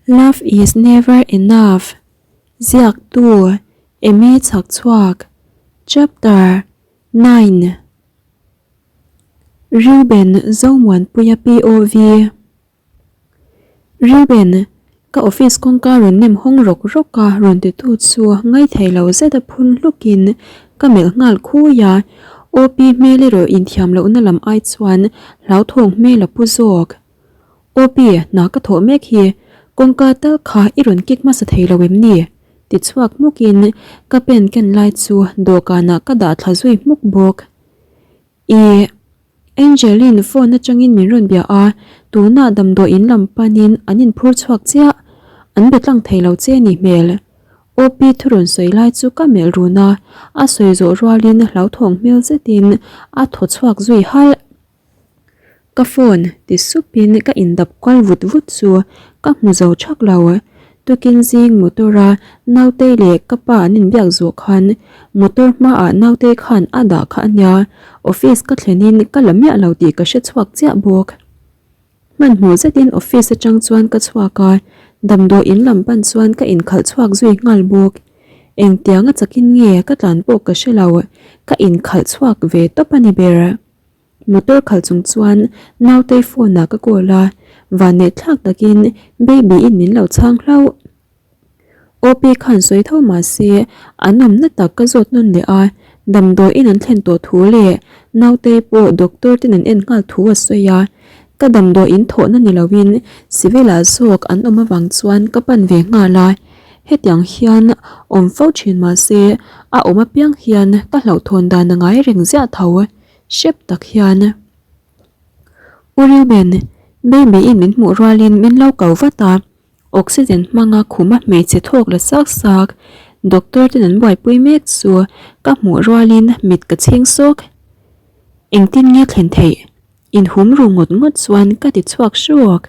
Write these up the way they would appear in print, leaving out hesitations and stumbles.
Love is never enough Ziaktu Amy Chhakchhuak Chapter 9 Reuben Zomuanpuia POV Reuben, ka office kawngka rawn nem hawng rawk rawk a rawn titu chu ngaithei lo zet a phun hlukin ka melh nghal khui a, OP hmel erawh inthiam lohna lam ai chuan hlauthawng hmel a pu zawk. OP, hna ka thawh mek hi kawngka tal kha i rawn kik hmasa thei lo em ni? ti chhuak hmukin ka pen ken lai chu dawhkanah ka dah thla zui hmuk bawk. Ih, Angelin phone atangin min rawn bia a, tunah damdawi in lam panin an inphur chhuak chiah, an be tlang thei lo che ni hmel. OP thu rawn sawi lai chu ka melh run a, a sawi zawh rualin hlauthawng hmel zetin a thaw chhuak zui halh. Ka phone ti supin ka indap kual vut vut chu ka hmu zo thak lo. Tukin zing motor a Nautei leh ka pa an inbiak zawh khan motor hmaah Nautei khan a dah kha a nia, office ka thlenin ka la miah lo tih ka hre chhuak chiah bawk. Hmanhmawh zetin office atang chuan ka chhuak a, damdawi in lam pan chuan ka inkhalh chhuak zui nghal bawk. Engtiang a chakin nge ka tlan pawh ka hre lo, ka inkhalh chhuak ve tawp a ni ber. Motor khalh chung chuan nautei phone ah ka call a, vanneih thlak takin baby in min lo chhang hlauh. OP khan sawi tho mahse an awmna tak ka zawt nawn leh a, damdawi in an thlen tawh thu leh nautei pawh doctor ten an en nghal thu a sawi a, ka damdawi in thawhna ni loin civil ah zawk an awm avang chuan ka pan ve nghal a, hetiang hian awm fo thin mahse a awm apiang hian ka hlauhthawn dan a ngai reng ziah tho. Hrep tak hian U Reuben, baby in min hmuh rualin min lo ko vat a, oxygen hmanga khuma hmeichhe thawk la sak sak doctor ten an buaipui mek chu ka hmuh rualin mit ka chhing sawk. Engtin nge thlen theih? Inhum ru ngawt ngawt chuan ka ti chhuak hruak.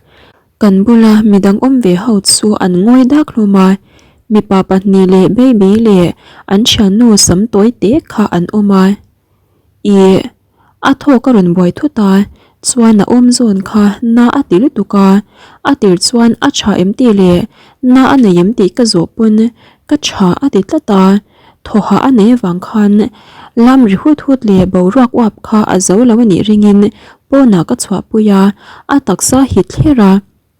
Kan bula midang awm ve ho chu an ngawi dak hlawm a, mipa pahnih leh baby leh an thiannu sam tawi te kha an awm a. Ih, a thawk a rawn buai thut a, chuan a awm zawn kha na a ti lutuk a, a tir chuan a tha em tih leh na a nei em tih ka zawh pawn ka tha a ti tlat a, thawhah a nei avang khan lam ri hut hut leh boruak uap kha a zo lo a nih ringin pawnah ka chhuahpui a, a taksa hit thler a.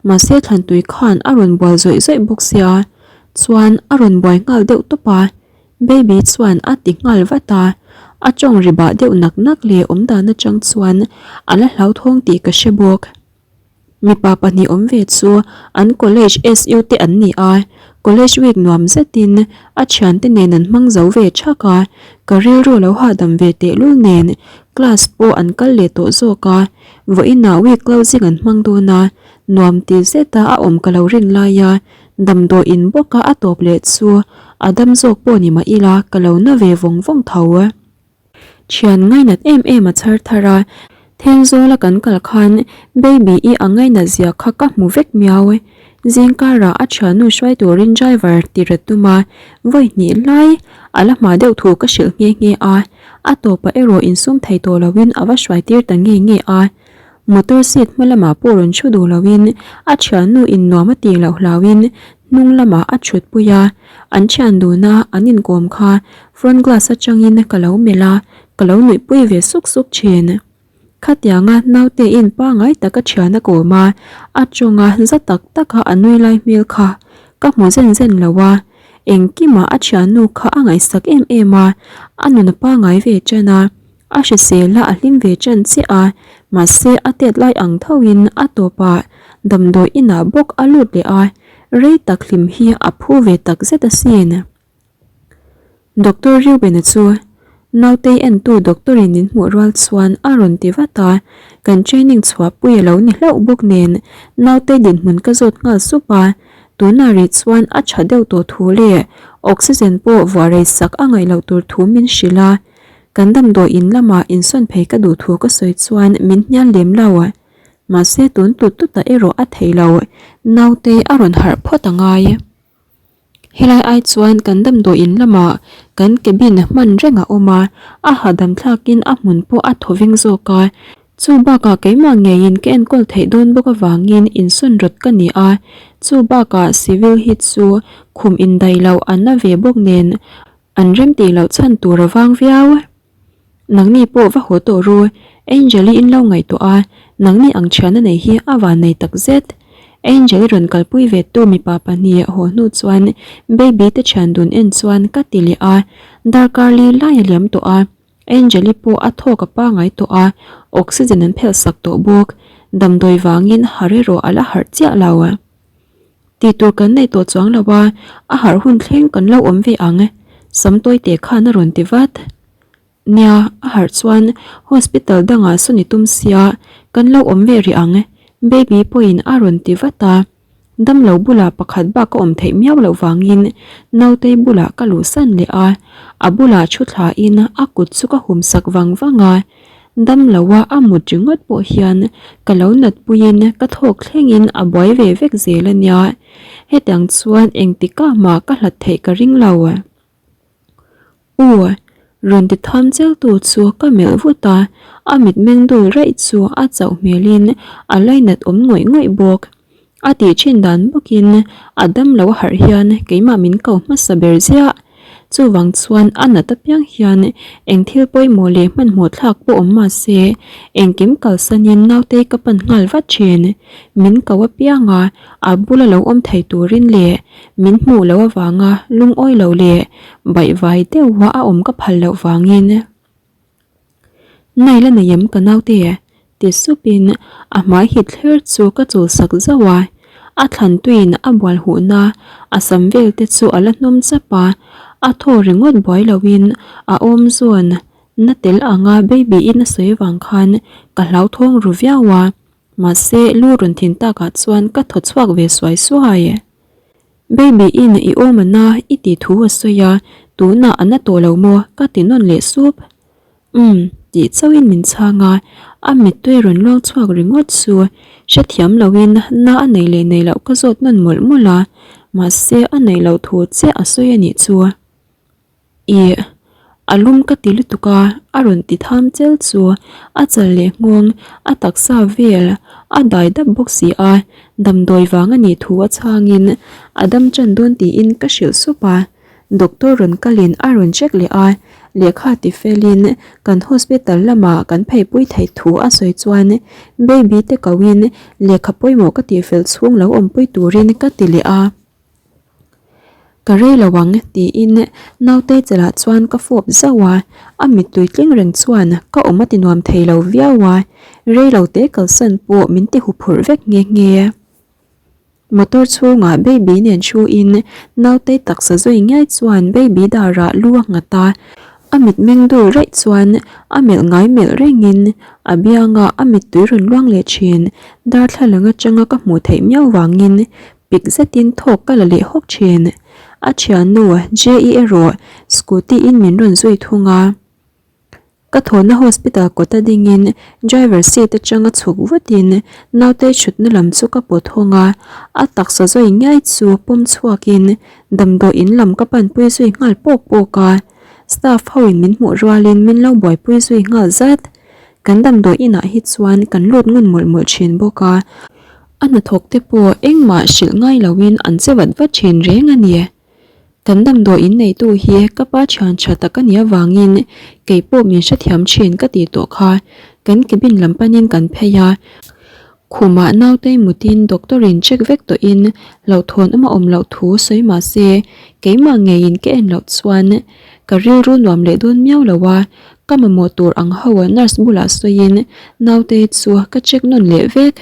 Mahse Thlantui khan a rawn bual zawih zawih bawk sia, chuan a rawn buai nghal deuh tawp a, Baby chuan a ti nghal vat a, a tawng ri bah deuh nak nak leh awm dan atang chuan a la hlauthawng tih ka hre bawk. Mipa pahnih awm ve chu an college SU te an ni a, college week nuam zetin a thiante nen an hmang zo ve thak a, ka rilru lo hahdam ve tehlul nen class pawh an kal leh tawh zawk a, Vawiinah week closing an hmang dawn a, nuam ti zeta a awm ka lo rin lai a, damdawi in bawka a tawp leh chu a dam zawk pawh ni mah ila ka lo na ve vawng vawng tho. Thian ngainat em em a chhar thar a, Thenzawl a kan kal khan baby i a ngainat zia kha ka hmu vek miau. Zingkarah a thiannu hruai turin driver tir a tum a, vawi hnih lai a la hma deuh thu ka hrilh nghe nghe a. A tawpah erawh insum thei tawh loin a va hruai tir ta nge nge a. Motor seat hma lamah pawh rawn thu duh loin a thiannu in nuam a tih loh hlauin hnung lamah a thut pui a. An thian duna an inkawm kha front glass atangin ka lo melh a, ka lo nuihpui ve suk suk thin. Khatianga naute in pangai taka thian a kawm a, a tawnga za tak taka a nui lai hmel kha ka hmu zen zen lo a, engkimah a thiannu kha a ngaihsak em em a, a nun a pangai ve tan a, a hrisel a a hlim ve tan chiah a, mahse a tet lai ang thoin a tawpah damdawi inah bawk a lut leh a, rei tak hlim hi a phu ve tak zet asin. Doctor Reuben-a chu nautei entu doctor in min hmuh rual chuan a rawn ti vat a, kan training chhuah pui a lo ni hlauh bawk nen nautei dinhmun ka zawt nghal sup a, tunah rih chuan a tha deuh tawh thu leh oxygen pawh vuah rei sak a ngaih loh tur thu min hrilh a, kan damdawi in lamah insawn phei ka duh thu ka sawi chuan min hnial lem lo. Mahse tun tut tutah erawh a theih lo, nautei a rawn harh phawt a ngai. Helai ai chuan kan damdawi in lamah kan cabin hman reng a awm a, a hahdam thlakin a hmun pawh a thaw veng zawk a. Chu bakah keimah ngeiin ka enkawl theih dawn bawk avangin insawn rawt ka ni a, chu bakah civil hi chu khum indaih loh an na ve bawk nen an remtih loh chhan tur a vang viau. Nangni pawh va haw tawh ru, Angel-i in lo ngaihtuah a, nangni ang thian a nei hi a van nei tak zet. Angel-i rawn kalpui ve tu mipa pahnih haw hnu chuan Baby te thian dun en chuan ka ti leh a, darkar li lai a liam tawh a, Angel-i pawh a thawk a pangai tawh a, oxygen an phelh sak tawh bawk, damdawi vangin harh erawh a la harh chiah lo. Tih tur kan nei tawh chuang lo a, a harh hun thleng kan lo awm ve ang, sam tawi teh khan a rawn ti vat. Nia, a harh chuan hospital dangah sawn i tum sia, kan lo awm ve rih ang, baby pawhin a rawn ti vat a. Damlo bulah pakhat bak ka awm theih miau loh vangin nautei bulah ka luhsan leh a, a bulah thu thlain a kut chu ka hum sak vang vang a. Damloa a mut ringawt pawh hian ka lo natpuiin ka thawk thlengin a buai ve vek zel a nia. Hetiang chuan engtikah mah ka hlat theih ka ring lo. U, rawn ti tham cheltu chu ka melh vut a, a mitmeng dul raih chu a chauh hmelin a lainat awm ngawih ngawih bawk. A tih thin dan bawkin a damlo a harh hian keimah min ko hmasa ber ziah. Chuvang chuan a nat apiang hian eng thil pawimawh leh hmanhmawh thlak pawh awm mah se engkim kalsanin nautei ka pan nghal vat thin. Min ko apiang a, a bula lo awm thei turin leh min hmuh loh avanga lungawi lo leh baihvai deuha a awm ka phal loh vangin Nai la nei em ka naute? ti supin a hmai hit thler chu ka chul sak zauh a, a thlan tuiin a bual huhna a sam vel te chu a la hnawm chap a, a thaw ringawt buai loin a awm zawn na tel anga baby in a sawi vang khan ka hlauthawng ru viau a. Mahse, lu rawn thin takah chuan ka thaw chhuak ve suai suai. Baby in i awm a na i tih thu a sawi a, tunah a na tawh lo maw ka ti nawn leh sup. Umm, tih chauhin min chhang a, a mittui rawn luang chhuak ringawt chu hrethiam loin na a nei leh nei loh ka zawt nawn mawlh mawlh a, mahse a neih loh thu chiah a sawi a nih chu. Ih, a lum ka ti lutuk a, a rawn ti tham chel chu a chal leh nghawng, a taksa vel a dai dap bawk si a, damdawi vang a nih thu a chhangin a dam ṭan dawn tiin ka hrilh sup a, doctor rawn kalin a rawn check leh a, lehkha ti felin kan hospital lamah kan pheipui theih thu a sawi chuan baby te koin lehkha pawimawh ka tihfel chhung lo awmpui turin ka ti leh a. Ka rei lo ang tiin nautei chalah chuan ka fawp zauh a, a mittui tling reng chuan ka awm a ti nuam thei lo viau a, rei lo te kalsan pawh min ti huphurh vek nghe nghe. Motor chhungah baby nen thu in nautei taksa zui ngiai chuan baby darah lu a nghat a, a mitmeng dul raih chuan a melh ngai melh rengin a biangah a mittui rawn luang leh thin, darthlalang atanga ka hmuh theih miau vangin Pik zetin thawk ka la leh hawk thin. A thiannu JE erawh scooty in min rawn zui thung a. Ka thawhna hospital kawta dingin driver seat atanga chhuk vutin naute thutna lam chu ka pawt hawng a, a taksa zawi ngiai chu pawm chhuakin damdawi in lam ka panpui zui nghal pawk pawk a. Staff ho in min hmuh rualin min lo buaipui zui nghal zat. Kan damdawi inah hi chuan kan lut ngun mawlh mawlh thin bawk a. A hnathawk te pawh engmah hrilh ngai loin an che vat vat thin reng a ni. Kan damdawi in neitu hi ka pa thian tha tak a nih avangin kei pawh min hrethiam thin ka tih tawh kha. Kan cabin lam panin kan phei a, khumah nautei mutin doctor in check vek tawhin hlauhthawn awm a awm loh thu sawi mah se keimah ngeiin ka en loh chuan ka rilru nuam leh dawn miau lo a, ka mamawh tur ang ho nurse bulah sawiin nautei chu ka check nawn leh vek.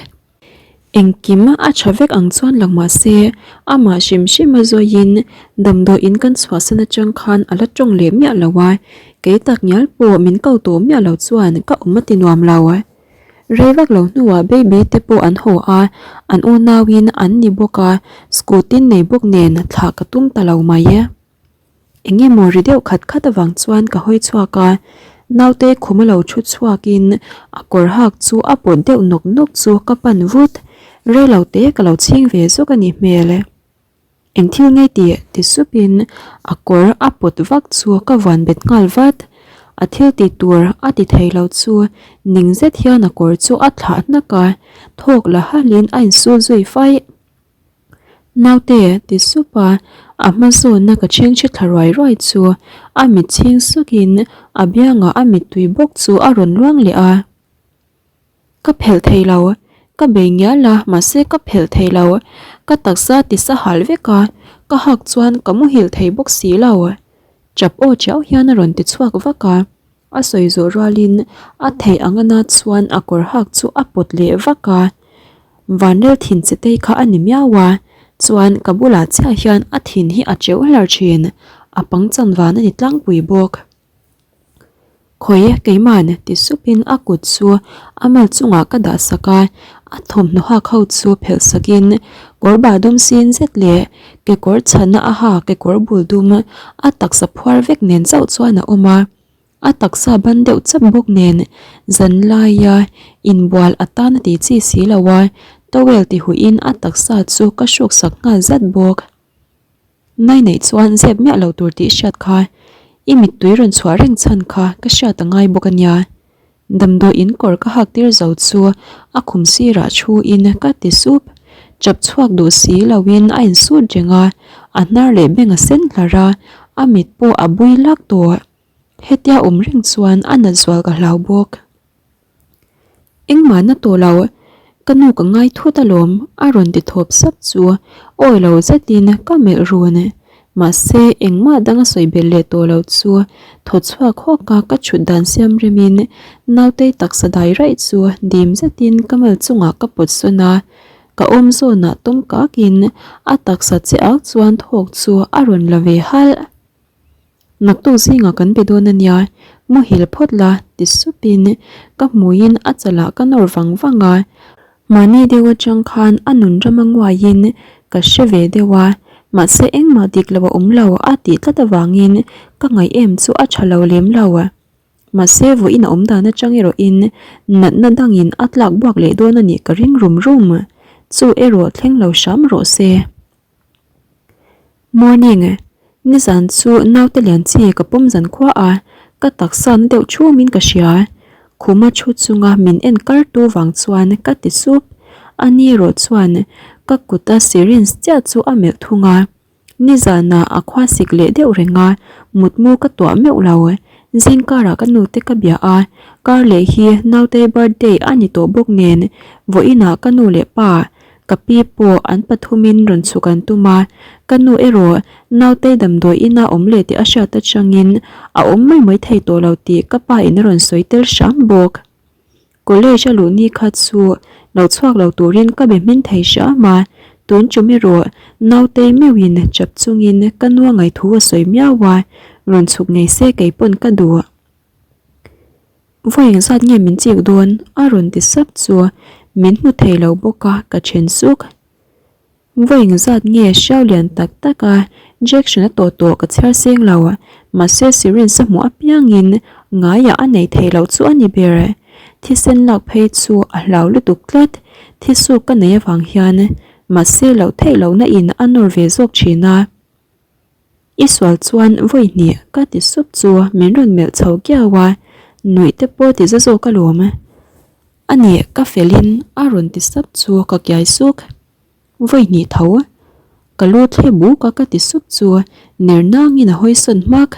Engkim a tha vek ang chuan lang mah se, amah hrim hrim a zawiin damdawi in kan chhuahsan atang khan a la tawng leh miah lo a, kei tak ngial pawh min ko tawh miah lo chuan ka awm a ti nuam lo. Rei vak lo hnuah baby te pawh an haw a, an unauin an ni bawk a, scooty nei bawk nen thlah ka tum ta lo mai. Eng emaw ri deuh khat khat avang chuan ka hawi chhuak a, naute khum a lo thu chhuakin a kawr hak chu a pawt deuh nawk nawk chu ka pan vut, rei lo te ka lo chhing ve zawk a nih hmel. Eng thil nge tih ti supin a kawr a pawt vak chu ka vuan bet nghal vat. A thil tih tur a ti thei lo chu ning zet hian a kawr chu a thlah hnak a, thawk la halhin a insul zui faih. Naute ti sup a, a hma zawnna ka chhengchhe thla ruai ruai chu a mit chhing sukin a biangah a mittui bawk chu a rawn luang leh a. Ka phelh thei lo, ka bei ngial a mahse ka phelh thei lo, ka taksa ti sa hal vek a, ka hak chuan ka muhil thei bawk si lo. Chap aw chiau hian a rawn ti chhuak vak a, a sawi zawh rualin a theih ang ana chuan a kawr hak chu a pawt leh vak a, Vanrel thin che tei kha a ni miau a, chuan ka bulah chiah hian a thin hi a cheu hlar thin, a pangchan van a ni tlangpui bawk. Khawi keiman ti supin a kut chu a mal chungah ka dah sak a, a thawmhnaw hak ho chu phelh sakin kawr bah dum sin zet leh kekawr chhana a ha kekawr bul dum a taksa phuar vek nen chauh chuan a awm a, a taksa ban deuh chap bawk nen zan laia inbual atan a ti chi si lo a, towel ti huihin a taksa chu ka hruk sak nghal zat bawk. Nai neih chuan zep miah lo tur tih hriat kha i mittui rawn chhuah reng chhan kha ka hriat a ngai bawk a nia. Damdawi in kawr ka hak tir zo chu a khum sirah thu in ka ti sup. Chap chhuak duh si lo in a insut reng a, a hnar leh beng a sen hlar a, a mit pawh a bui lak tawh. Hetia awm reng chuan a nat zual ka hlau bawk. Engmah na tawh lo, ka nu ka ngai thut alawm a rawn ti thawp sap chu awi lo zetin ka melh run. Mahse engmah dang a sawi belh leh tawh lo chu thaw chhuak hawk a ka chhut dan siam remin nautei taksa dai raih chu dim zetin ka mal chungah ka pawt sawn a, ka awm zawnah tawng kakin a taksa che ak chuan thawk chu a rawn la ve halh. Naktuk zingah kan be dawn a nia, muhil phawt la ti supin ka hmuiin a chalah ka nawr vang vang a. Mahni deuh atang khan a nun rama nguaiin ka hre ve deuh a, mahse engmah dik lo a awm lo a tih tlat avangin ka ngaih em chu a tha lo lem lo. Mahse vawiin a awm dan atang erawhin natna dangin a tlak buak leh dawn a nih ka ring rum rum. Chu erawh thleng lo hram rawh se. Morning, nizan chu naute lian chi ka pawm zan khua a, ka taksa na deuh thumin ka hria. Khuma thu chunga min en kar tu vang chuan ka ti sup. A ni erawh chuan ka kuta syringe chiah chu a melh thung a. Nizanah a khua sik leh deuh reng a, mutmu ka tuah meuh lo. Zing karah ka nute ka bia a, kar leh hi naute birthday a ni tawh bawk nen vawiinah ka nu leh pa Ka pi pawh an pathumin rawn chhuk an tum a, ka nu erawh nautei damdawi ina awm leh tih a hriat atangin a awm mai mai thei tawh lo tih ka pa in a rawn sawi tel hram bawk. College a luh ni kha chu lo chhuak lo turin ka be hmin thei hram a, tun tum erawh nautei meuhin chap chungin ka nu a ngaih thu a sawi miau a, rawn chhuk ngei se keipawn ka duh. Vawi engzat nge min chik dawn? a rawn ti sap chu min hmu thei lo bawk a ka then suk. Vawi engzat nge hriau lian tak tak a jection a tawh tawh ka chhiar seng lo mahse syringe a hmuh apiangin ngaiah a nei thei loh chu a ni ber. Thisen lak phei chu a hlau lutuk tlat thisuk ka nei avang hian mahse loh theih lohna in a nawr ve zawk thin a. I sual chuan vawi hnih ka ti sup chu min rawn melh chho kiau a, nuih te pawh ti za zawk alawm. A nih ka fel in a rawn ti sap chu ka kiai suk. Vawi hnih tho ka lu thle buk a ka ti sup chu ner nang in a hawi sawn hmak.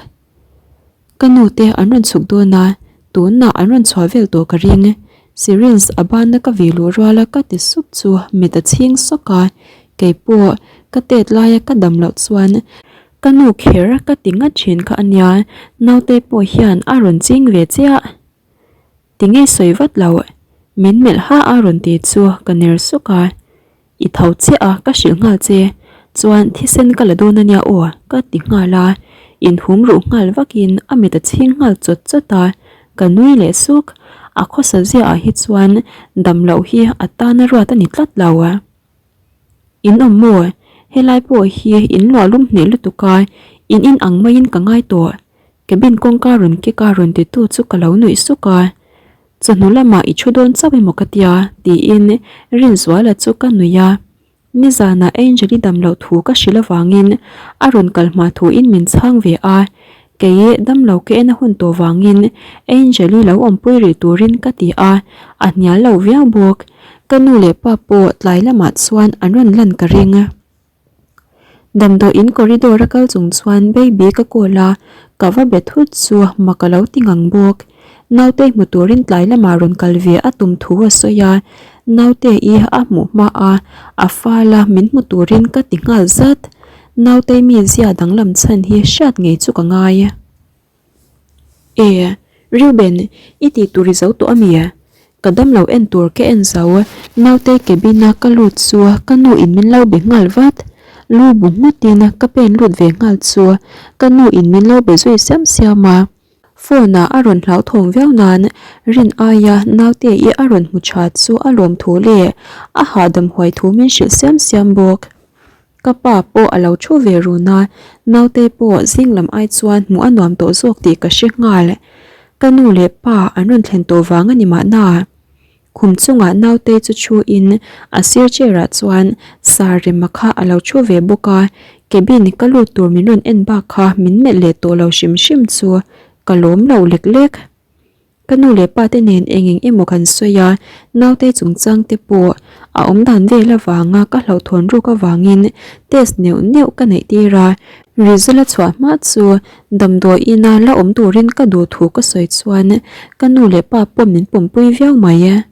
Ka nu te an rawn chhuk dawn a, tunah an rawn chhuah vel tawh ka ring. Syringe a banna ka vih luh rual a ka ti sup chu mit a chhing sawk a, keipawh ka tet laia ka dam loh chuan ka nu kher ka ti ngat thin kha a nia, naute pawh hian a rawn ching ve chiah. Ti ngei sawi vat lo, min melh ha a rawn ti chu ka ner suk a. I tho chiah a, ka hrilh nghal che. Chuan thisen ka la dawn ania aw, ka ti nghal a. Inhum ruh nghal vakin a mit a chhing nghal chawt chawt a, ka nui leh suk. A khawsa ziah ah hi chuan dam loh hi a tana ruat a ni tlat lo. In awm maw? Helai pawh hi in luah lum hneh lutuk a, in in ang maiin ka ngai tawh. Cabin kawngka rawn kik a rawn titu chu ka lo nuih suk a. Chawhnu lamah i thu dawn chauh emaw ka tia tiin Rinzuala chu ka nuih a. Nizanah Angel-i dam loh thu ka hrilh avangin a rawn kal hma thuin min chhang ve a. Kei damlo ka en a hun tawh vangin Angel-i lo awmpui rih turin ka ti a, a hnial lo viau bawk. Ka nu leh pa pawh tlai lamah chuan an rawn lan ka ring. Damdawi in corridor a kal chung chuan baby ka call a, ka va be thut chu mak a lo ti ngang bawk. Naute hmu turin tlai lamah rawn kal ve a tum thu a sawi a, naute i a hmuh hma a, a fal a min hmu turin ka ti nghal zat. Naute mi zia danglam chhan hi hriat ngei chu ka ngai. E, Reuben, i tih tur i zo tawh a mi? Ka damlo en tur ka en zo, naute cabin a ka lut chu ka nu in min lo be nghal vat. Lu bu nghut in ka pen lut ve nghal chu ka nu in min lo be zui siam siam a. Phone ah a rawn hlauthawng viau nan rin aia naute i a rawn hmu tha chu a lawm thu leh a hahdam huai thu min hrilh siam siam bawk. Ka pa pawh a lo thu ve run a, naute pawh zing lam ai chuan hmuh a nuam tawh zawk tih ka hre nghal. Ka nu leh pa an rawn thlen tawh vang a ni mahna. Khum chungah naute chu thu in a sir chair ah chuan Sir Rema kha a lo thu ve bawk a, cabin ka lut tur min rawn en bak kha min melh leh tawh lo hrim hrim chu ka lawm lo lek lek. Ka nu leh pa te nen eng eng emaw kan sawi a, naute chungchang te pawh a awm dan vel avanga ka hlauhthawn ruk avangin test neuh neuh ka neih tir a, result a chhuah hma chu damdawi ina la awm turin ka duh thu ka sawi chuan ka nu leh pa pawh min pawmpui viau mai.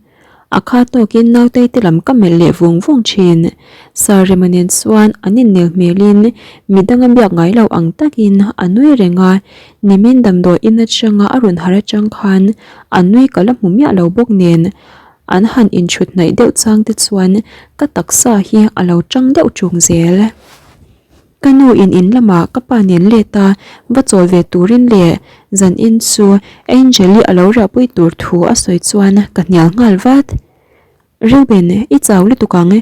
A kha tawkin nautei te lam ka melh leh vung vung thin. Sir Rema nen chuan an innel hmelin midang a biak ngai lo ang takin a nui reng a, nimin damdawi in atanga a rawn har atang khan a nui ka la hmu miah lo bawk nen an han inchhut hnaih deuh chang te chuan ka taksa hi a lo tang deuh tung zel. Ka nu in in lamah ka pa nen let a, va chawl ve turin leh zan in chu Angel-i a lo riahpui tur thu a sawi chuan ka hnial nghal vat. Reuben, i chau lutuk ang,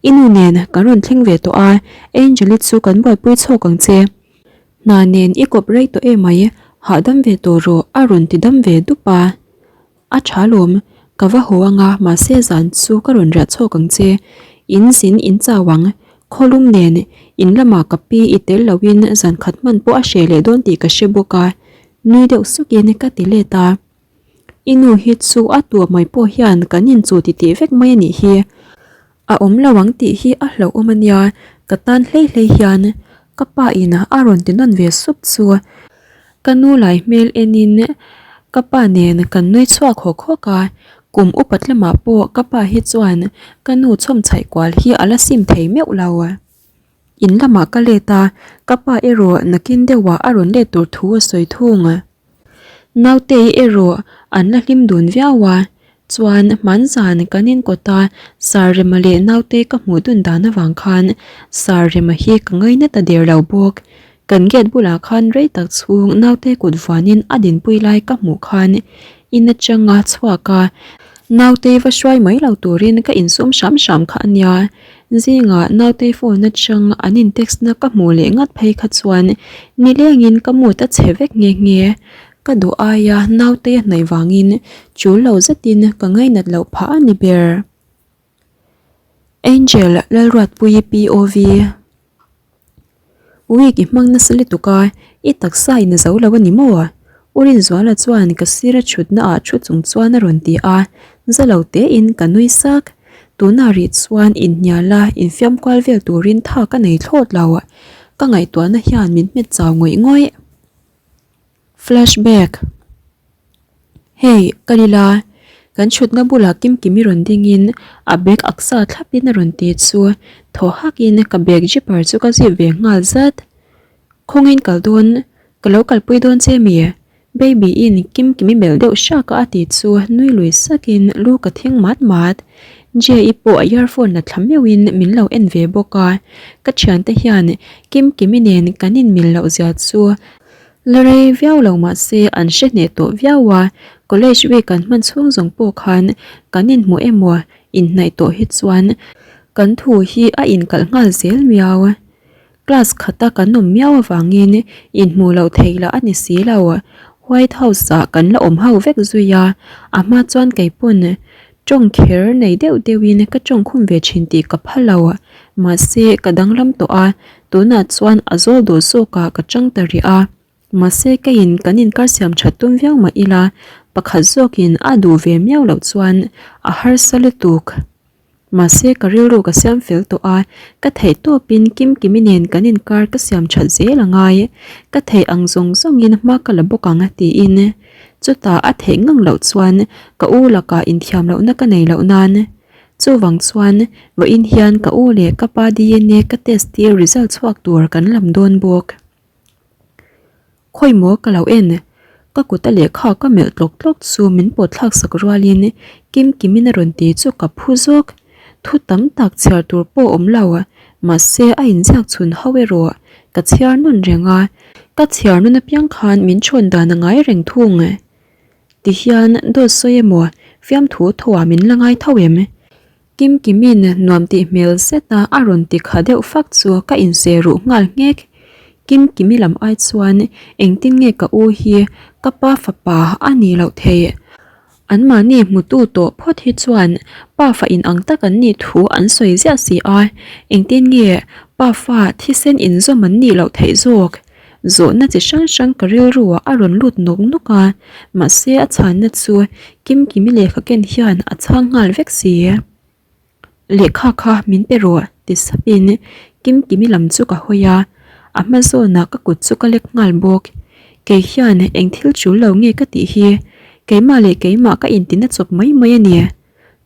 i nu nen kan rawn thleng ve tawh a, Angel-i chu kan buaipui chhawk ang che. Hna nen i kawp rei tawh emai, hahdam ve tawh rawh a rawn ti dam ve dup a. A tha lawm, ka va haw anga mahse zan chu ka rawn riah chhawk ang che, in zin in chau ang, khawlum nen in lamah ka pi i tel loin zan khat hman pawh a hreh leh dawn tih ka hre bawk a, nui deuh sukin ka ti let a. I nu hi chu a tuah mai pawh hian kan inchuh titih vek mai a nih hi. A awm lo ang tih hi a hlauhawm a nia, ka tan hlei hlei hian ka pa in a rawn ti nawn ve sup chu. Ka nu lai hmel enin ka pa nen kan nui chhuak hawk hawk a, kum upat lamah pawh ka pa hi chuan ka nu chhawm chhaih kual hi a la sim thei meuh lo. In lamah ka let a, ka pa erawh nakin deuhah a rawn let tur thu a sawi thung. Nautei erawh an la hlim dun viau a, chuan hmanzan kan inkawt a Sir Rema leh Nautei ka hmuh dun dan avang khan Sir Rema hi ka ngaina ta der lo bawk. Kan gate bulah khan rei tak chhung Nautei kut vuanin a dinpui lai ka hmuh khan in atanga chhuak a, Nautei va hruai mai lo turin ka insum hram hram kha a nia. Zingah nautei phone atang an in text na ka hmuh leh ngat phei kha chuan nilengin ka mood a chhe vek nghe nghe. Ka duh aia nautei a hnaih vangin chul lo zetin ka ngainat loh phah a ni ber. Angel Lalruatpuii POV. Week i hmang nasa lutuk a, i taksa in a zo lo a ni maw? U Rinzuala chuan ka sira thutna ah thu chung chuan a rawn ti a, za lo tein ka nui sak. Tunah rih chuan inhnial a, infiam kual vel turin tha ka nei thlawt lo. Ka ngaihtuahna hian min hmet chau ngawih ngawih. Flashback. Hey, ka lila. Kan thutna bulah Kimkimi rawn dingin a bag aksa thlapin a rawn ti chu thaw hakin ka bag zipper chu ka zip ve nghal zat. Khawngin kal dawn, ka lo kalpui dawn che mi? Baby-in Kimkimi melh deuh hrak a a ti chu nui lui sakin lu ka thing mat mat. Jay-i pawh a earphone la thla meuhin min lo en ve bawk a. Ka thiante hian Kimkimi nen kan inmil loh zia chu La rei viau lo mah se an hre hneh tawh viau a, college week kan hman chhung zawng pawh khan kan inhmuh emaw inhnaih tawh hi chuan kan thu hi a inkalh nghal zel miau. Class khata kan awm miau avangin inhmuh loh theih lah a ni si lo. White House ah kan la awm ho vek zui a, a hma chuan kei pawn tawng kher nei deuh deuhin ka tawng khum ve thin tih ka pha lo. Mahse ka danglam tawh a, Tunah chuan a zawl dawh zawkah ka chang ta rih a. Mahse keiin kan inkar siam that tum viau mah ila pakhat zawkin a duh ve miau loh chuan a harsa lutuk. Mahse ka rilru ka siam fel tawh a, ka theih tawpin Kimkimi nen kan inkar ka siam that zel a ngai. Ka theih ang zawng zawngin hma ka la bawk ang tiin. Chutah a theih ngang loh chuan ka u lakah inthiam lohna ka nei loh nan. Chuvang chuan vawiin hian ka u leh ka pa DNA ka test tir result chhuak tur kan lam dawn bawk. Khawi maw ka lo en? Ka kut a lehkha ka melh tlawk tlawk chu min pawt thlak sak rualin Kim Kimin a rawn ti chu ka phu zawk. Thu tam tak chhiar tur pawh awm lo, mahse a inziak chhun ho erawh ka chhiar nawn reng a, ka chhiar nawn apiang khan min chhawn dan a ngai reng thung. Tihian dawt sawi emaw fiamthu tho ah min la ngai tho em? Kim Kimin nuam tih hmel zet a a rawn ti kha deuh fak chu ka inse ruh nghal nghek. Kim Kimi lam ai chuan engtin nge ka u hi ka pa fapa a nih loh theih? An mahni hmutu tawh phawt hi chuan pa fa in ang tak an nih thu an sawi ziah si a, engtin nge pa fa thisen inzawm an nih loh theih zawk? Zawhna chi hrang hrang ka rilruah a rawn lut nawk nawk a, mahse a chhanna chu Kimkimi lehkha ken hian a chhang nghal vek si. Lehkha kha min pe rawh ti sapin Kimkimi lam chu ka hawi a, a hma zawnah ka kut chu ka lek nghal bawk. Kei hian eng thil tul lo nge ka tih hi keimah leh keimah ka intina chawp mai mai a ni.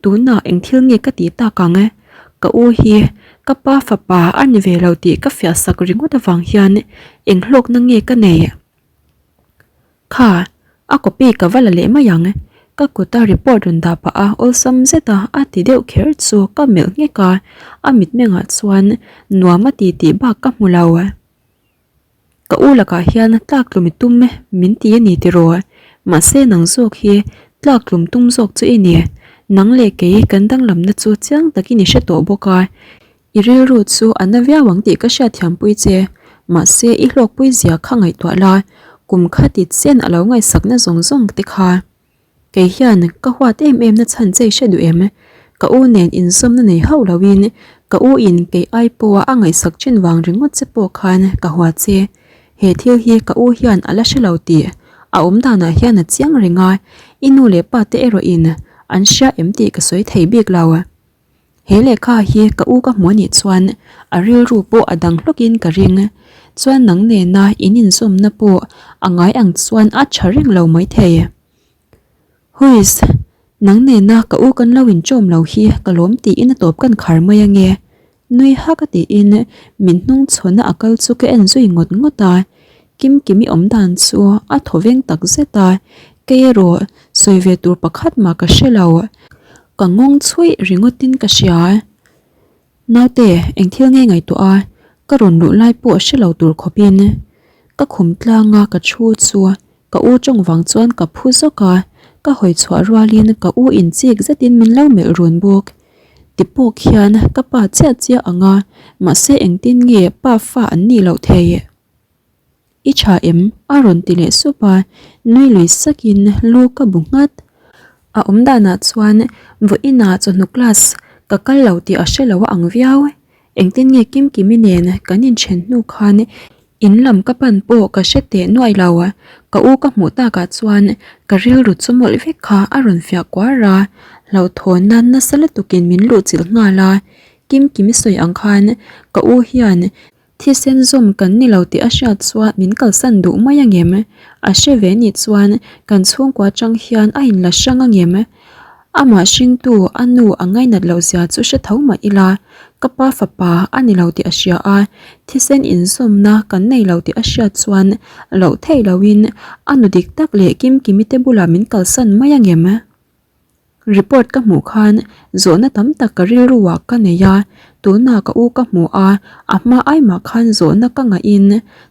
Tunah eng thil nge ka tih tak ang? Ka u hi ka pa fapa a ni ve lo tih ka fiah sak ringawt avang hian eng hlawkna nge ka neih? Kha, a copy ka va la leh mai ang. Ka kuta report rawn dah pah a awlsam zet a, a ti deuh kher chu ka melh nghek a, a mitmengah chuan nuam a ti tih bak ka hmu lo. Ka u lakah hian tlak tlum i tum min ti a ni tiraw? Mahse nang zawk hi tlak tlum tum zawk chu i ni. Nang leh kei kan danglamna chu chiang takin i hre tawh bawk a. I rilru chu a na viau ang tih ka hriatthiampui che. Mahse i hlawkpui zia kha ngaihtuah la, kum khati chen a lo ngaihsakna zawng zawng te kha. Kei hian ka huat em em na chhan che i hre duh em? Ka u nen inzawmna nei hauh loin ka u in kei ai pawha a ngaihsak ṭhin vang ringawt che pawh khan ka hua che. He thil hi ka u hian a la hre lo tih a awm danah hian a chiang reng a, i nu leh pa te erawh in an hria em tih ka sawi thei bik lo. He lehkha hi ka u ka hmuh anih chuan a rilru pawh a dang hlawkin ka ring. Chuan nang nena in inzawmna pawh a ngai ang chuan a tha reng lo maithei. Huiss, nang nena ka u kan lo inchawm lo hi ka lawm tiin a tawp kan khar mai ange. Nui hak a tiin min hnung chhawn a a kal chu ka en zui ngawt ngawt a. Kimkimi awm dan chu a thaw veng tak zet a, kei erawh sawi ve tur pakhat mah ka hre lo. Ka nghawng chhuih ringawtin ka hria. Naute, eng thil nge ngaihtuah a, ka rawn luh lai pawh hre lo tur khawpin ka khum tlanga ka thu chu ka u tawng vang chuan ka phu zawk a, ka hawi chhuah rualin ka u inchik zetin min lo melh run bawk. Ti pawh khian ka pa chiah chiah ang a, mahse engtin nge pa fa an nih loh theih? I tha em? A rawn ti leh sup a, nui lui sakin lu ka bu nghat. A awm danah chuan vawiinah chawhnu class ka kal lo tih a hre lo a ang viau. Engtin nge Kimkimi nen kan inthen hnu khan in lam ka pan pawh ka hre teh nuai lo. Ka u ka hmuh takah chuan ka rilru chu mawlh vek kha a rawn fiah kuar a, hlauhthawnna nasa lutukin min luhchilh nghal a. Kimkimi sawi ang khan ka u hian Thisen zawm kan ni lo tih a hriat chuan min kalsan duh mai angem? A hre ve nih chuan kan chhungkua atang hian a inla hrang angem? Amah hringtu a nu a ngainat loh zia chu hre tho mah ila, ka pa fapa a ni lo tih a hria a, thisen inzawmna kan nei lo tih a hriat chuan loh theih loin a nu dik tak leh Kimkimi te bulah min kalsan mai angem? Report ka hmuh khan zawhna tam tak ka rilru ah ka nei a, tunah ka u ka hmu a, a hma ai mah khan zawhna ka ngaih in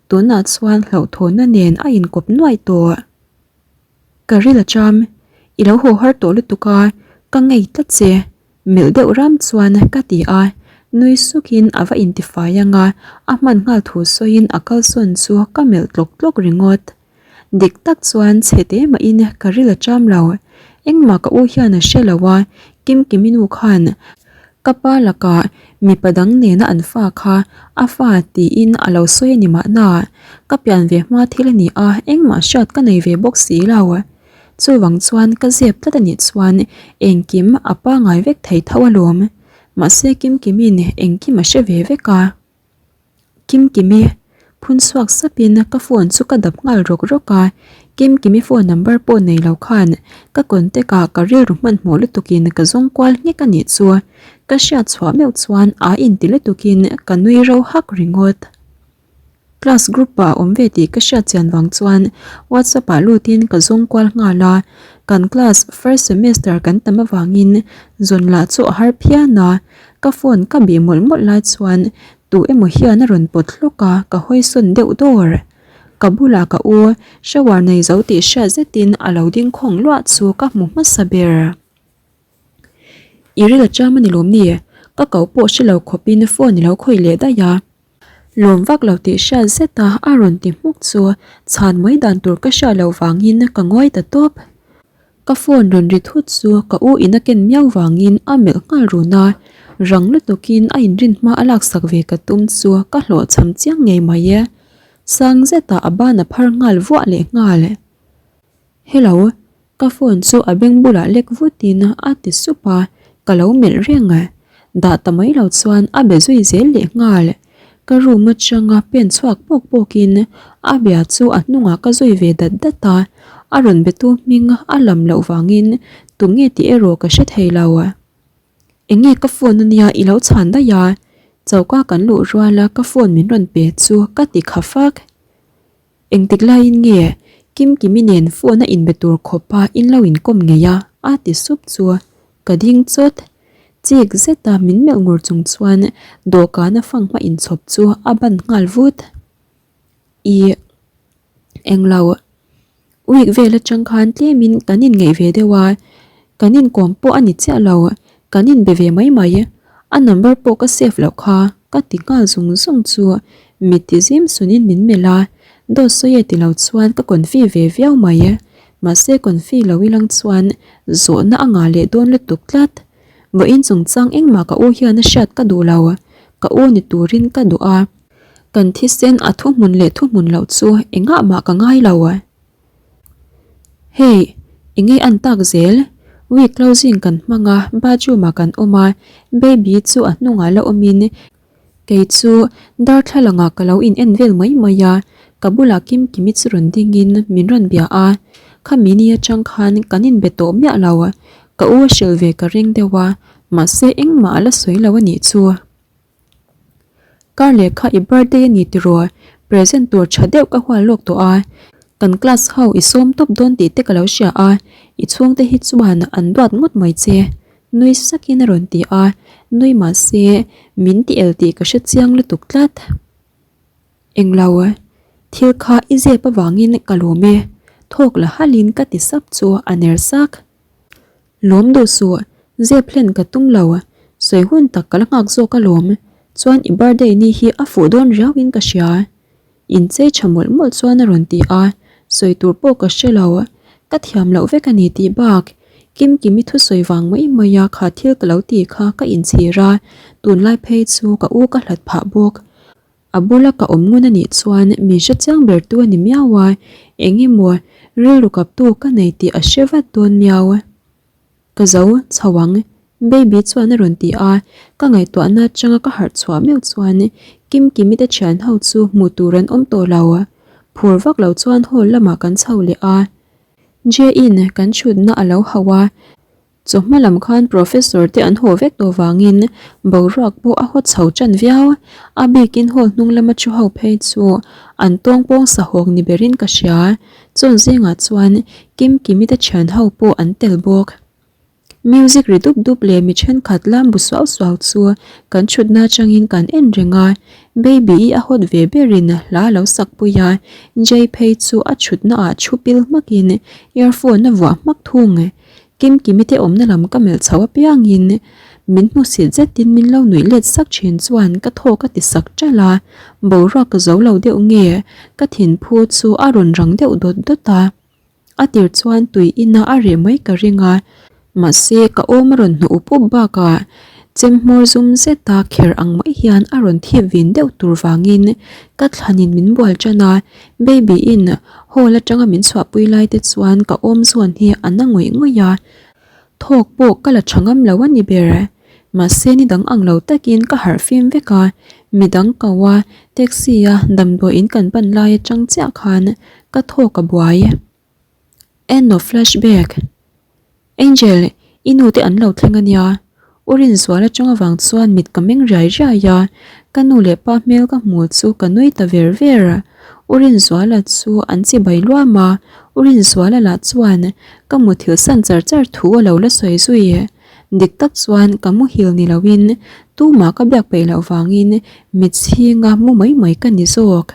tunah chuan hlauhthawnna nen a inkawp nuaih tawh. Ka ril a cham, i lo haw har tawh lutuk a, ka ngei tlat che, melh deuh ram chuan ka ti a, nui sukin a va intifai ang a, a hman nghal thu sawiin a kalsawn chu ka melh tlawk tlawk ringawt. Dik tak chuan chhe te mahin ka ril a cham lo. Engmah ka u hian a hre lo a, Kimkimi nu khan. Ka pa lakah mipa dang nena an fa kha a fa tiin a lo sawi a ni mahna. Ka pian ve hma thil a ni a, engmah hriat ka nei ve bawk si lo. Chuvang chuan ka zep tlat a nih chuan engkim a pangai vek thei tho alawm. Mahse Kimkimin engkim a hre ve vek a. Kimkimi phun chhuak sapin ka phone chu ka dap nghal rawk rawk a, Kimkimi phone number pawh nei lo khan ka contact ah ka rilru hmanhmawh lutukin ka zawng kual nghek a nih chu. Ka hriat chhuah meuh chuan a inti lutukin ka nui ro hak ringawt. Class group ah a awm ve tih ka hriat chian vang chuan WhatsApp ah lutin ka zawng kual nghal a, kan class first semester kan tam avangin zawn lah chu a har phian a, Ka phone ka bih mawlh mawlh lai chuan tu emaw hian a rawn pawt hlawk a, ka hawi sawn deuh dawr. Ka bulah ka u shower nei zo tih hriat zetin a lo ding khawng luah chu ka hmu hmasa ber. I ril a cham a ni lawm ni? Ka ko pawh hre lo khawpin phone i lo khawih leh daih a. Lawm vak lo tih hriat zeta a rawn ti hmuk chu chhan mai dan tur ka hriat loh vangin ka ngawi ta tawp. Ka phone rawn ri thut chu ka u in a ken miau vangin a melh nghal run a, rang lutukin a inrin hma a laksak ve ka tum chu ka hlawhchham chiang ngei mai e. Sang zetah a ban a phar nghal vuah leh nghal. Hello, ka phone chu a beng bulah lek vutin a ti sup a, ka lo melh reng. Dah ta mai lo chuan a be zui zel leh nghal. Ka room atanga pen chhuak pawk pawkin a bia chu a hnungah ka zui ve dat dat a, a rawn betu hming a lam loh vangin tunge tih erawh ka hre thei lo. Enge ka phone ania i lo chhan daih a, choka kan luh ruala ka phone min rawn pe chu ka ti kha fak. Engtik laiin nge Kimkimi nen phone a inbe tur khawpa in lo inkawm ngei a? a ti sup chu ka ding chawt. Chik zeta min melh ngur chung chuan dawhkana fanghma inchhawp chu a ban nghal vut. Ih, englo. Week vel atang khan tlemin kan inngeih ve deuh a, kan inkawm pawh a ni chiah lo, kan inbe ve mai mai. A number pawh ka save loh kha ka ti nghal zung zung chu mit ti zim sunin min melh a, dawt sawi e ti lo chuan ka confi ve viau mai. Mahse confi lo ilang chuan zawhna a ngah leh dawn lutuk tlat. Vawiin chungchang engmah ka u hian a hriat ka duh lo, ka u ni turin ka duh a. Kan thisen a thuhmun leh thuhmun loh chu engah mah ka ngai lo. Hei, enge an tak zel? Week closing kan hmang a, bathroom ah kan awm a, baby chu a hnungah la awmin kei chu darthlalang ah ka lo in en vel mai mai a, ka bulah Kimkimi chu rawn dingin min rawn bia a, khami ni atang khan kan inbe tawh miah lo, ka u a hrilh ve ka ring deuh a, mahse engmah a la sawi lo a nih chu. Kar leh kha i birthday a ni tiraw? Present tur tha deuh ka hual lawk tawh a, kan class ho i sawm tawp dawn tih te ka lo hria a, i chhungte hi chuan an duat ngawt mai che nui sakin a rawn ti a, nui mahse min ti el tih ka hre chiang lutuk tlat. Englo, thil kha i zep avangin ka lawm e, thawk la halin ka ti sap chu a ner sak. Lawm duh suh, zep hlen ka tum lo, sawi hun tak ka la nghak zawk alawm, chuan i birthday ni hi a fuh dawn riau in ka hria. Inchei tha mawlh mawlh chuan a rawn ti a, sawi tur pawh ka hre lo, ka thiam loh vek a ni tih bak, Kimkimi thusawi vang mai mai a kha thil ka lo tih kha ka inchhir a, tunlai phei chu ka u ka hlat phah bawk. A bula ka awm ngun a nih chuan min hre chiang ber tu a ni miau a, eng emaw rilru kaptu ka nei tih a hre vat dawn miau. Ka zo chho ang, Baby chuan a rawn ti a, ka ngaihtuahna atanga ka harh chhuah meuh chuan Kimkimi te thian ho chu hmuh tur an awm tawh lo. Phur vak lo chuan hall lamah kan chho leh a, Jay-in kan thutna a lo hauh a, Chawhma lam khan Professor te an haw vek tawh vangin boruak pawh a haw chho tan viau. A bikin hall hnung lama thu ho phei chu an tawng pawng sahawk ni berin ka hria. Chawn zingah chuan Kimkimi te thian ho pawh an tel bawk. Music ri dup dup leh mi thenkhat lam bu suau suau chu kan thutna atangin kan en reng a. Baby-i a hawt ve berin hla a lo sak pui a, Jay phei chu a thutna ah thu pil hmakin earphone a vuah hmak thung. Kimkimi te awmna lam ka melh chho apiangin min hmusit zetin min lo nuih let sak thin chuan ka thawk a ti sak ṭalh a, boruak ka zo lo deuh nge ka thinphu chu a rawn rang deuh dawt dawt a, a tir chuan tui ina a reh mai ka ring a, mahse ka awm a rawn hnawh up up bakah. Chem hmawr zum zeta kher ang mai hian a rawn thip vin deuh tur vangin ka thlanin min bual tan a, Baby in hall atanga min chhuahpui lai te chuan ka awm zawn hi a na ngawih ngawih a, thawk pawh ka la tha ngam lo a ni ber. Mahse ni dang ang lo takin ka harh fim vek a, midang ko a taxi a damdawiin kan pan lai atang chiah khan ka thawk a buai. End of flashback. Angel, i nu te an lo thleng a nia. U Rinzuala tawng avang chuan mit ka meng riai riai a, ka nu leh pa hmel ka hmu chu ka nui ta ver ver. U Rinzuala chu an chi bai luam a, U Rinzuala lah chuan ka muthilh san char char thu a lo la sawi zui. Dik tak chuan ka muhil ni loin tumah ka biak peih loh vangin mit chhinga mu mai mai ka ni zawk.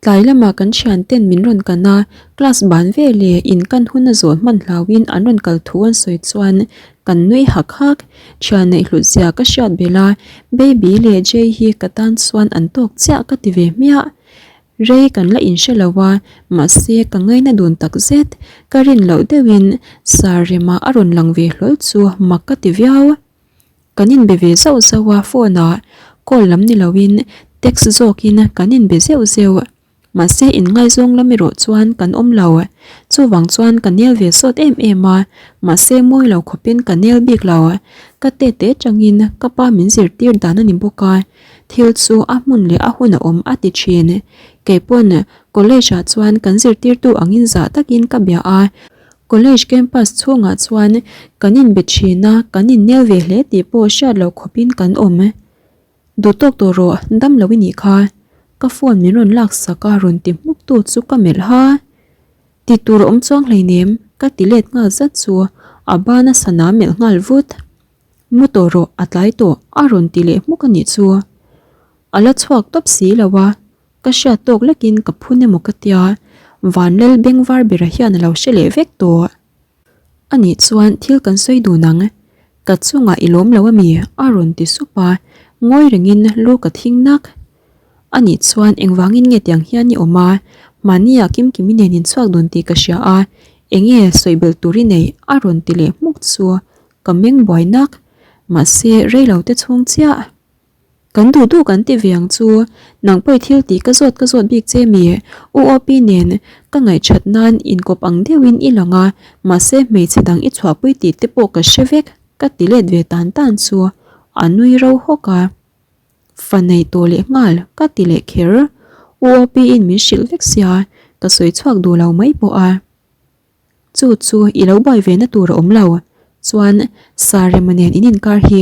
Tlai lamah kan thian ten min rawn kan a, class ban ve leh in kan hun a zawl hman hlauhin an rawn kal thu an sawi chuan kan nui hak hak. Thian neih hlut zia ka hriat belh a, Baby leh Jay hi ka tan chuan an tawk chiah ka ti ve hmiah. Rei kan la inhre lo a, mahse ka ngaina dun tak zet. Ka rin loh deuhin Sir Rema a rawn lang ve hlawl chu mak ka ti viau. Kan inbe ve zauh zauh a, phone ah call lam ni loin text zawkin kan inbe zeuh zeuh. Mahse inngaizawng lam erawh chuan kan awm lo. Chuvang chuan ka nel ve sawt em em a, mahse mawi lo khawpin ka nel bik lo. Ka tete tangin ka pa min zirtir dan a ni bawk a, thil chu a hmun leh a hun a awm a ti thin. Keipawn college ah chuan kan zirtirtu angin zah takin ka bia a, College campus chhungah chuan kan inbe thin a, kan innel ve hle tih pawh hriat loh khawpin kan awm. Duh tawk tawh rawh, dam lo i nih kha. Ka phone min rawn lak sak a rawn ti hmuk tu chu ka melh ha. Ti tur a awm chuang hleinem, ka ti let nghal zat chu a ban a sana melh nghal vut. Mu tawh rawh, a tlai tawh, a rawn ti leh hmuk a nih chu. A la chhuak tawp si lo a, Ka hriat tawk lekin ka phun emaw ka tia, Vanlal bengvar bera hian a lo hre leh vek tawh. Anih chuan thil kan sawi dun ang, ka chungah i lawm lo ami? a rawn ti sup a, ngawi rengin lu ka thing nak. Anih chuan engvangin nge tiang hian i awm a, mahnia Kimkimi nen in chhuak dun tih ka hria a, enge sawi belh tur i neih? a rawn ti leh hmuk chu ka meng buai nak, mahse reilo te chhung chiah. Kan duh duh kan ti ve ang chu, nang pawh i thil tih ka zawt ka zawt bik che mi? U Opi nen ka ngaihthat nan inkawp ang deuhin i lang a, mahse hmeichhe dang i chhuahpui tih te pawh ka hre vek, ka ti let ve tan tan chu a nui ro hawk a. Fa nei tawh leh nghal ka ti leh kher, U Opi in min hrilh vek sia, ka sawi chhuak duh lo mai pawh a. Chu chu i lo buai ve na tur a awm lo. Chuan Sarema nen in inkar hi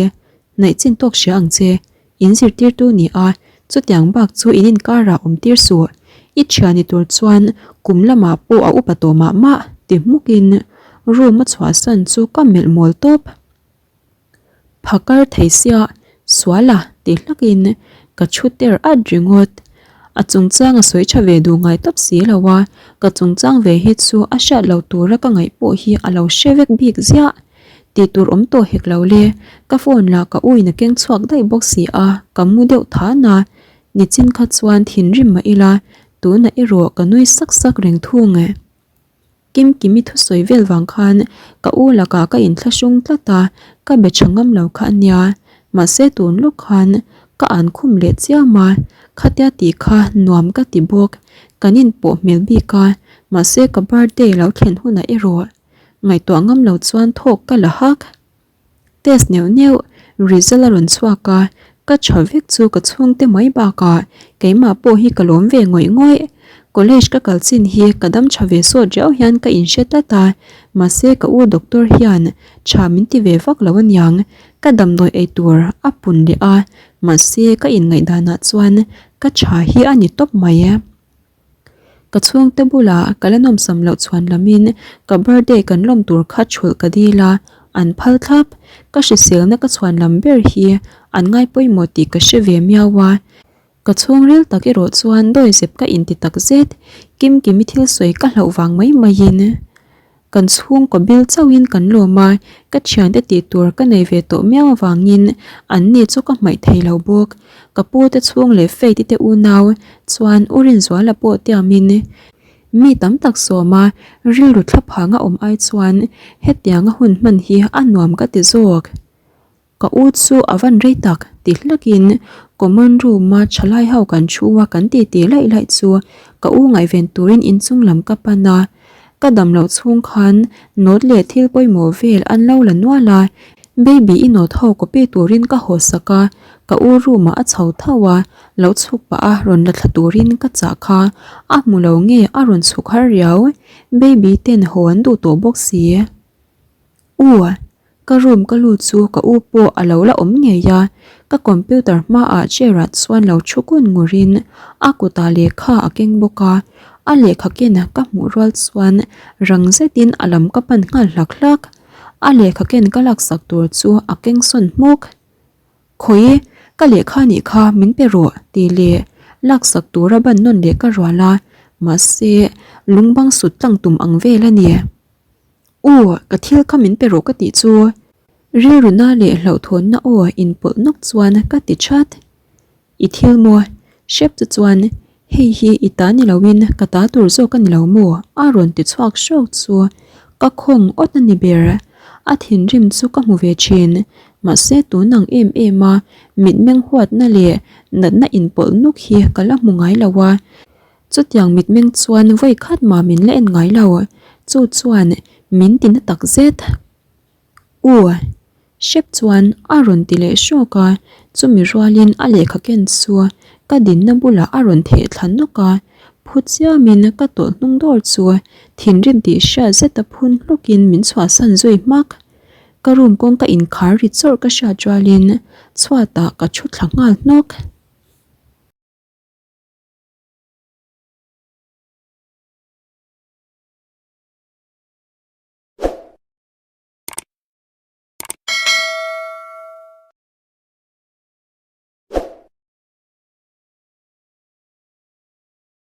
hnaih chin tawk hria ang che. In zirtirtu ni a, chutiang bak chu in inkarah awm tir suh. I thian ni tur chuan kum lamah pawh a upa tawh mah mah ti hmukin room a chhuahsan chu ka melh mawl tawp. Phakar thei sia sual a ti hlakin ka thu ter at ringawt. A chungchang a sawi tha ve duh ngai tawp si lo a, ka chungchang ve hi chu a hriat lo tura ka ngaih pawh hi a lo hre vek bik ziah. Tih tur awm tawh hek lo le, ka phone lah ka uin a keng chhuak daih bawk si a, ka mu deuh than a, nichin kha chuan thinrim mah ila tunah erawh ka nui sak sak reng thung. Kimkimi thusawi vel vang khan ka u lakah ka inthlahrung tlat a, ka be tha ngam lo kha a nia. Mahse tun lawk khan ka an khum leh chiam a, khatia tih kha nuam ka ti bawk. Kan inpawh hmel bik a, mahse ka birthday lo thlen hunah erawh ngaihtuah ngam lo chuan thawk ka la hak. Test neuh neuh result a rawn chhuak a, ka tha vek chu ka chhungte mai bakah keimah pawh hi ka lawm ve ngawih ngawih. College ka kal chin hi ka dam tha ve sawt riau hian ka inhre tlat a, mahse ka u doctor hian tha min ti ve vak lo aniang, ka damdawi ei tur a pun leh a, mahse ka inngaihdanah chuan ka tha hi a ni tawp mai. Ka chhungte bulah ka la nawmsam loh chhuan lamin ka birthday kan lawm tur kha chhulh ka dil a, an phal thlap. Ka hriselna ka chhuan lam ber hi an ngai pawimawh tih ka hre ve miau a. Ka chhungril tak erawh chuan dawizep ka inti tak zet, Kimkimi thil sawi ka hlauh vang mai maiin. Kan chhungkaw bil chauhin kan lawm a, ka thiante tih tur ka nei ve tawh miau avangin an ni chu ka hmaih thei lo bawk. Ka pu te chhung leh Faith-i te unau chuan U Rinzuala pawh tiamin mi tam tak sawm a, rilru thlaphanga awm ai chuan hetianga hun hman hi a nuam ka ti zawk. Ka u chu a van rei tak ti hlakin common room a thalai ho kan thu a kan titi laih laih chu ka u ngaihven turin inchung lam ka pan a. Ka dam loh chhung khan note leh thil pawimawh vel an lo la nual a, baby i note ho copy turin ka haw sak a, ka u room ah a chho tho a, lo chhuk pah a rawn la thla turin ka chah kha, a hmu lo nge a rawn chhuk har riau, baby ten haw an duh tawh bawk si. U, ka room ka lut chu ka u pawh a lo la awm ngei a, ka computer hmaah chair ah chuan lo thu kun ngur in a kutah lehkha a keng bawk a, a lehkha ken ka hmuh rual chuan rang zetin a lam ka pan nghal hlak hlak, a lehkha ken ka laksak tur chu a keng sawn hmawk. Khawi, ka lehkha nih kha min pe rawh tih leh laksak tura ban nawn leh ka rual a, mahse lungbang sut tlang tum ang vel a ni. U, ka thil kha min pe rawh ka tih chu. Rilruna leh hlauhthawnna aw inpawlh nawk chuan ka ti that. I thil maw? Hrep chu chuan hei hi i ta ni loin ka ta tur zawk a ni lo maw? A rawn ti chhuak hrawk chu ka khawng awt a ni ber. A thinrim chu ka hmu ve thin. Mahse tun ang em em a mitmeng huatna leh natna inpawlh nawk hi ka la hmu ngai lo a. Chutiang mitmeng chuan vawi khat mah min la en ngai lo, chu chuan min ti na tak zet. U, hrep chuan a rawn ti leh hrawk a, chumi rualin a lehkha ken chu ka dinna bulah a rawn theh thla nawk a, phu chiamin ka tawlh hnung dawr chu thinrim tih hriat zeta phun hlukin min chhuahsan zui hmak. Ka room kawngka inkhar ri chawrh ka hriat rualin chhuatah ka thu thla nghal hnawk.